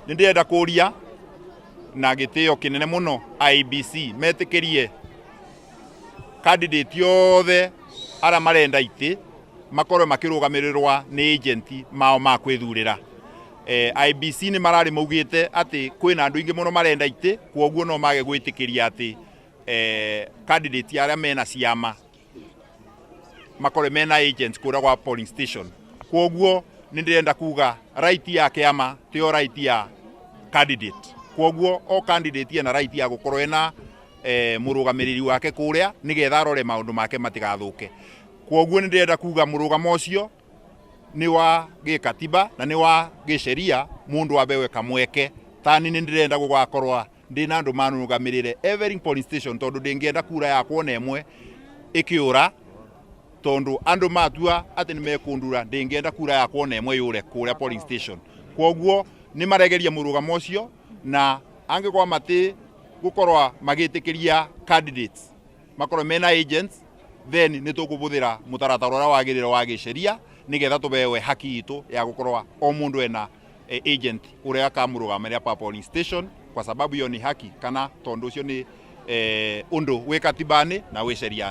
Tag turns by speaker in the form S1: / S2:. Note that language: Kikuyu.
S1: Nĩ ndĩrenda kũria na gĩtĩo kĩnene mũno IEBC metĩkĩrie candidate othe arĩa marenda itĩ makorwo makĩrũgamĩrĩrwa nĩ agent mao ma kwĩthurĩra. IEBC nĩ mararĩ maugĩte atĩ kwĩna andũ aingĩ mũno marenda itĩ, kwoguo no mage gwĩtĩkĩria atĩ candidate arĩa mena ciama makorwo mena agents kũrĩa gwa polling station. Kwoguo nĩ ndĩrenda kuga right ya kĩama tiyo right ya candidate. Kwoguo o candidate ena right ya gũkorwo ena mũrũgamĩrĩri wake kũrĩa nĩgetha arore maũndũ make matigathũke. Kwoguo nĩ ndĩrenda kuga mũrũgamo ũcio nĩ wa gĩkatiba na nĩ wa gĩsheria, mũndũ abewe kamweke. Tani nĩ ndĩrenda gũgakorwa ndĩna andũ manũgamĩrĩre every polling station, tondũ ndĩngĩenda kura yakwa ona ĩmwe ĩkĩũra, tondũ andũ matua atĩ nĩ mekũndura, ndĩngĩenda kura yakwa ona ĩmwe yũre kũrĩa polling station. Kwoguo nĩ maregeria mũrũgamo ũcio, na angĩkorwo matĩ gũkorwa magĩtĩkĩria candidates makorwo mena agents, then nĩ tũkũbũthĩra mũtaratara ũrĩa wagĩrĩire wa gĩsheria nĩgetha tũbewe haki itũ ya gũkorwa o mũndũ ena agent ũrĩa akamũrũgamĩrĩra pa polling station, kwa sababu hiyo ni haki, kana tondũ ũcio nĩ ũndũ wĩ katibani na wĩ sheriani.